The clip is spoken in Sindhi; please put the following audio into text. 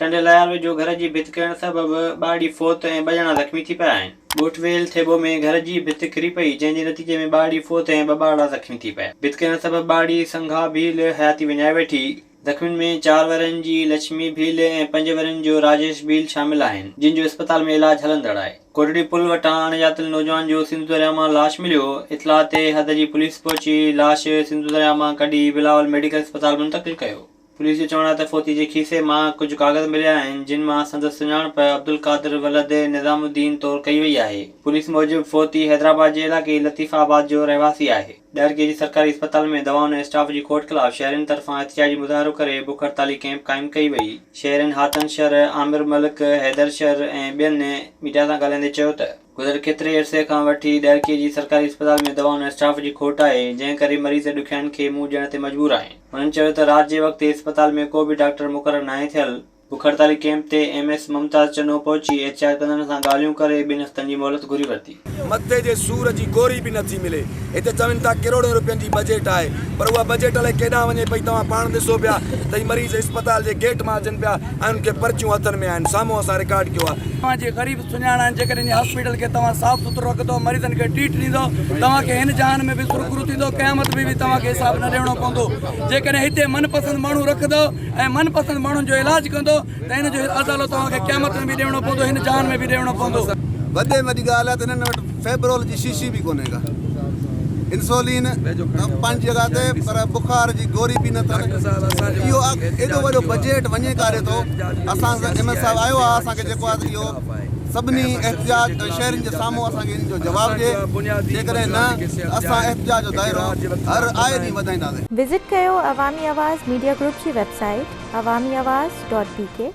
ٽنڊي لهيار ويجهو گهر جي ڀت ڪرڻ سبب ٻارڙي فوت ۽ ٻه ڄڻا زخمي ٿي پيا آهن. ڳوٺ ويل ٿيٻو ۾ گهر جي ڀت ڪري پئي، جنهن جي نتيجي ۾ ٻارڙي فوت ۽ ٻه ٻارڙا زخمي ٿي پيا. ڀت ڪرڻ سبب ٻارڙي سنگها ڀيل حياتي وڃائي ويٺي. زخمين ۾ چار ورهين جي لڇمي ڀيل ۽ پنج ورهين جو راجيش ڀيل شامل آهن، جن جو اسپتال ۾ علاج هلندڙ آهي. ڪوٽڙي پل وٽان اڻڄاتل نوجوان جو سنڌو درياء مان لاش مليو، اطلاع تي حد جي پوليس پهچي لاش سنڌو درياء مان ڪڍي بلاول ميڊيڪل اسپتال منتقل ڪيو. پوليس جو چوڻ آهي ته فوتي جي کيسي مان ڪجهه ڪاغذ مليا آهن، جن مان سندس سڃاڻپ عبدالقادر ولد نظام الدين طور ڪئي وئي آهي. پوليس موجب فوتي حيدرآباد جي علائقي لطيف آباد جو رهواسي آهي. ڏهرڪي جي سرڪاري اسپتال ۾ دوائن ۽ اسٽاف جي کوٽ خلاف شهرين طرفان احتجاجي مظاهرو ڪري بک هڙتالي ڪئمپ قائم ڪئي وئي. شهرين حاتن شر، عامر ملڪ، حيدر شر ۽ ٻين ميڊيا سان ڳالهائيندي چيو ته. گذريل ڪيتري عرصي کان وٺي ڏهرڪي جي سرڪاري اسپتال ۾ دوائن ۽ اسٽاف جي کوٽ آهي، جنهن ڪري مريض ڏکيائين کي منهن ڏيڻ تي مجبور آهن. هنن چيو ته رات جي وقت اسپتال ۾ ڪو به ڊاڪٽر مقرر ناهي ٿيل. بک هڙتالي ڪئمپ تي ايم ايس ممتاز چنو پهچي احتجاج ڪندڙن سان ڳالهيون ڪري ٻن هفتن جي مهلت گهري ورتي. مٿي جي سور جي گوري به نٿي ملي. هتي چون ٿا ڪروڙين روپين جي بجيٽ آهي پر اها بجيٽ الائي ڪيڏانهن وڃي پئي توهان پاڻ ڏسو پيا ته هي مريض اسپتال جي گيٽ مان اچن پيا ۽ انهن کي پرچيون هٿن ۾ آهن سامهون اسان رڪارڊ ڪيو آهي. توهان جي غريب سڃاڻ آهن جيڪڏهن هن هاسپيٽل کي توهان صاف سٿرو رکندو مريضن کي ٽريٽ ڏيندو توهان کي هن جهان ۾ به سرخرو ٿيندو قيامت ۾ به توهان کي حساب نه ڏيڻو پوندو جيڪڏهن هتي من پسند ماڻهو رکندو ۽ من پسند ماڻهن جو علاج ڪندو ته ان جو ازالو توهان کي قيامت ۾ به ڏيڻو پوندو هن جهان ۾ به ڏيڻو پوندو. وڏي ۾ وڏي ڳالهه آهي ته هنن وٽ فيبرول جي شيشي به ڪونهي ڪا. انسولين ته پنهنجي جڳهه تي پر بخار جي گوري به نه اٿن. اهو ايڏو وڏو بجيٽ وڃي ڪاڏي ٿو. اسان سان ايم ايس صاحب آيو آهي اسان کي جيڪو آهي اهو سڀني احتجاج ۽ شهرين جي سامهون اسان کي ان جو جواب ڏئي جيڪڏهن نه ته اسان احتجاج جو دائرو هر آئي ڏينهن وڌائينداسين. وزٽ ڪيو عوامي آواز ميڊيا گروپ جي website Awami Awaz dot B K.